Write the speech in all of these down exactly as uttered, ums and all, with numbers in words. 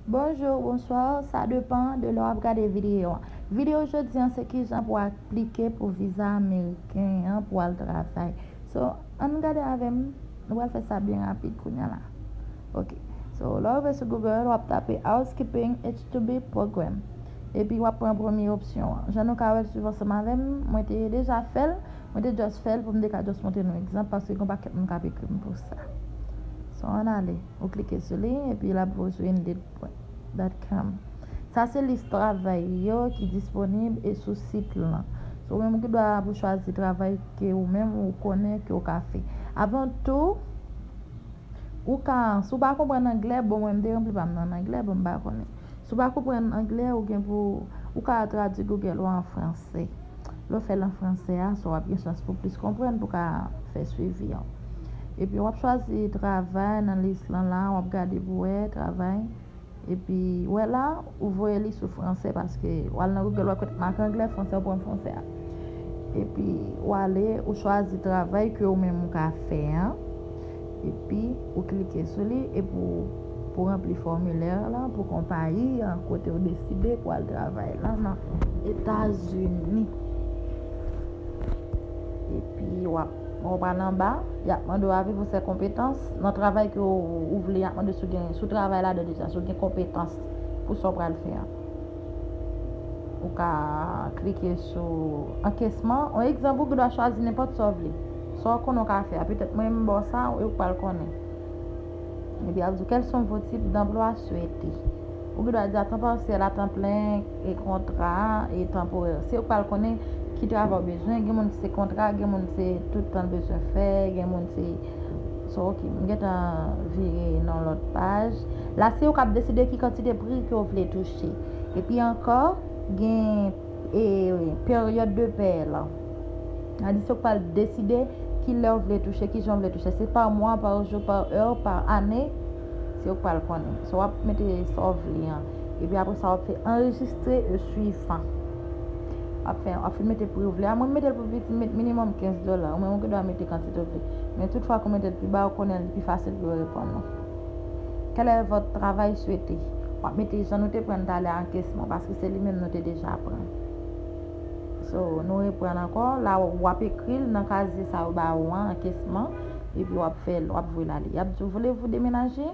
Bonjou, bonswa, sa depann de lè w ap gade videyo an. Videyo jodi an se kijan pou w aplike pou viza ameriken an pou w al travay. So, ann gade avè m, nou pral fè sa byen rapid kounye a la. Ok. So, lè w rive sou Google, w ap tape Housekeeping H two B Program. Epi w ap pran premye opsyon an. Jan nou ka wè l swiv ansanm avè m, mwen te deja fè l, mwen te just fè l pou m te ka just montre nou egzanp, paske gen yon pakèt moun k ap ekri m pou sa. So, ann ale, ou klike sou li, epi l ap voye sou Indeed dot com. Sa se lis travay yo ki disponib e sou sit lan. So, ou menm ou gen dwa pou chwazi travay ke ou menm ou konnen ke ou ka fè. Avan tou, ou ka, si w pa konprann anglè, bon, mwen m te ranpli pa m nan anglè, bon, m pa konnen. Si w pa konprann anglè, ou gen pou, ou ka tradui Google ou an fransè. Lè w fè l an fransè a, so w ap gen chans pou plis konprann pou w ka fè swivi an. Epi w ap chwazi travay nan lis lan la, w ap gade pou wè travay. Epi, wè la, ou voye li sou fransè paske w al nan Google, w ap kwè make anglè, fransè, ou pran fransè a. Epi, w ale, ou chwazi travay ke ou menm ou ka fè an. Epi, ou klike sou li, epi ou, pou ranpli fòmilè la, pou konpayi an, kote ou deside pou al travay la nan Etazini. Epi, w ap, w ap al anba, y ap mande w avi pou sè konpetans. Nan travay ke ou, ou vle, y ap mande si w gen, si w travay ladan deja, si w gen konpetans pou sa w pral fè an. Ou ka klike sou ankesman. Yon egzanp, ou gen dwa chwazi nenpòt sa w vle. Sa w konnen w ka fè a. Petèt mwen, m ba w sa, e ou pral konnen. Epi ap di w, quels sont vos types d'emploi souhaités? Ou gen dwa di a tan pasyèl, a tan plen, e kontra, e tanporè. Se ou pral konnen ki travay ou bezwen. Gen moun ki se kontra, gen moun se tout tan l bezwen fè, gen moun se. So, ok, m gentan vire nan lòt paj. La, se ou k ap deside ki kantite pri ke w vle touche. Epi ankò, gen e peryòd de pè lan. Sa di se ou k pral deside ki lè w vle touche, ki jan w vle touche. Se pa mwa, pa jou, pa è, pa ane, se ou k pral konnen. So, w ap mete sa w vle an. Epi apre sa, w ap fè anrejistre e swivan. W ap fè, w ap fin mete pri w vle a. Mwen, m mete l pou piti, m met minimòm kenz dola. Ou menm, ou gen dwa mete kantite w vle. Men tout fwa ke w mete l pi ba, ou konnen li pi fasil pou yo reponn ou. Quel est votre travail souhaité? W ap mete jan nou te pran talè ankesman, paske se li menm nou te deja pran. So, nou reprann ankò. La, w ap ekri l nan kazye sa yo ba ou an, ankesman, epi w ap fè l, w ap voye l ale. Y ap di w, voulez-vous déménager?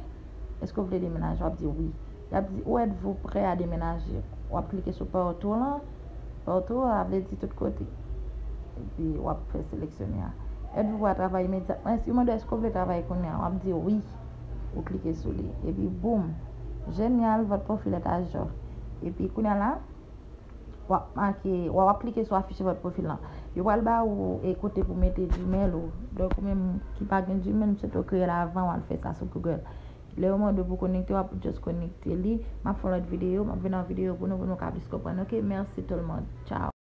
Èske w vle demenaje? W ap di wi. Y ap di, où êtes-vous prêt à déménager? W ap klike sou partout lan. Partout, sa vle di tout kote. Epi, w ap fè seleksyone a. Êtes-vous prêt à travailler immédiatement? Yo mande èske w vle travay kounye a? W ap di wi. Ou klike sou li. Epi, boum. Génial, votre profil est à jour. Epi, kounye a la, w ap make, w ap klike sou afficher votre profil lan. Yo pral ba ou e kote pou mete Gmail ou. Donk, ou menm ki pa gen Gmail, m swete w kreye l avan w al fè sa sou Google. Lè yo mande w pou konekte, w ap just konekte li. M ap fè yon lòt videyo, m ap vin nan videyo pou nou, pou nou ka plis konprann. Ok, mèsi tout le monde. Ciao.